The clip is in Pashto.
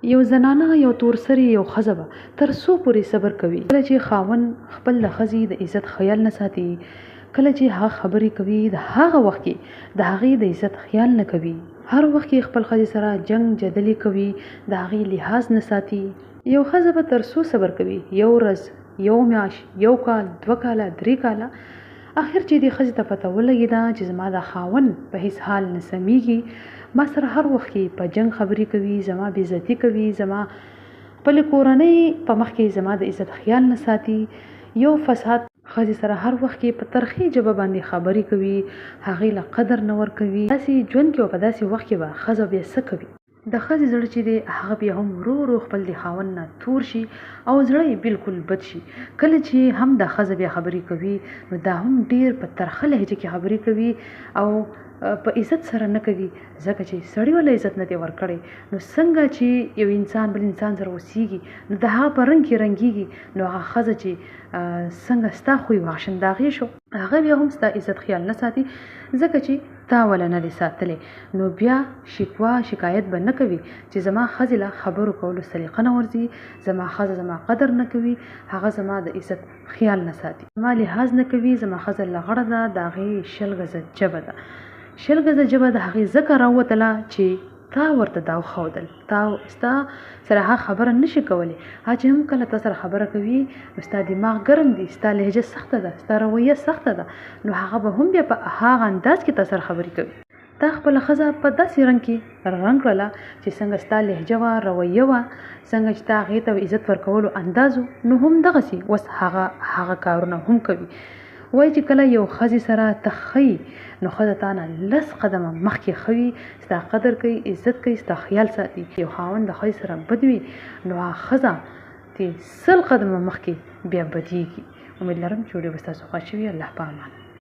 یو زنانه، یو تور سرې، یو ښځه به تر څو پورې صبر کوي؟ کله چې خاوند خپل د ښځې د عزت خیال نه ساتي، کله چې هغه خبرې کوي د هغه وخت کې د هغې د عزت خیال نه کوي، هر وخت کې خپل ښځې سره جنګ جدلې کوي، د هغې لحاظ نه ساتي. یو ښځه به تر څو صبر کوي؟ یو ورځ، یو میاشت، یو کال، 2 کاله، 3 کاله. اخر چې دې ښځې ته پته ولګېده چې زما دا خاوند په هیڅ حال نه سمیږي، ما سره هر وخت کې په جنګ خبرې کوي، زما بې عزتي کوي، زما خپلې کورنۍ په مخ کې زما د عزت خیال نه ساتي، یو فساد ښځې سره هر وخت کې په ترخې ژبه باندې خبرې کوي، هغې له قدر نه ورکوي. داسې ژوند کې او په داسې وخت کې به ښځه بیا څه کوي؟ د ښځې زړه چې دی هغه بیا هم ورو ورو خپل د خاوند نه تور شي او زړه یې بالکل بد شي. کله چې هم دا ښځه بیا خبرې کوي نو دا هم ډیر په ترخه لهجه کې خبرې کوي او په عزت سره نه کوي، ځکه چې سړي ولا عزت نه دی ورکړی. نو څنګه چې یو انسان بل انسان سره اوسیږي نو د هغه په رنګ کې رنګیږي، نو هغه ښځه چې څنګه ستا خوی وحشن داغې شو، هغه بیا هم ستا عزت خیال نه ساتي، ځکه چې تا ولا نه دی ساتلی. نو بیا شکوه شکایت به نه کوي چې زما ښځې له خبرو کولو سلیقه نه ورځي، زما ښځه زما قدر نه کوي، هغه زما د عزت خیال نه ساتي، زما لحاظ نه کوي، زما ښځه لغړه ده، د هغې 20 ګزه ژبه ده. 20 ګزه ژبه د هغې ځکه راووتله چې تا ورته دا وښودل، تا ستا سره هغه خبره نشي کولی. هغه چې هم کله تا سره خبره کوي نو ستا دماغ ګرم دی، ستا لهجه سخته ده، ستا رویه سخته ده، نو هغه به هم بیا په هغه انداز کې تا سره خبرې کوي. تا خپله ښځه په داسې رنګ کې رنګ کړله چې څنګه ستا لهجه وه، رویه وه، څنګه چې تا هغې ته عزت ورکولو انداز و، نو هم دغسې اوس هغه هغه کارونه هم کوي. وایي چې کله یو ښځې سره ته ښه یې نو ښځه تا نه 10 قدمه مخکې ښه وي، ستا قدر کوي، عزت کوي، ستا خیال ساتي. یو خاوند د ښځې سره بد وي نو هغه ښځه ترې 100 قدمه مخکې بیا بدیږي. امید لرم چې ویډیو به ستاسو خوښ شي. الله په امان.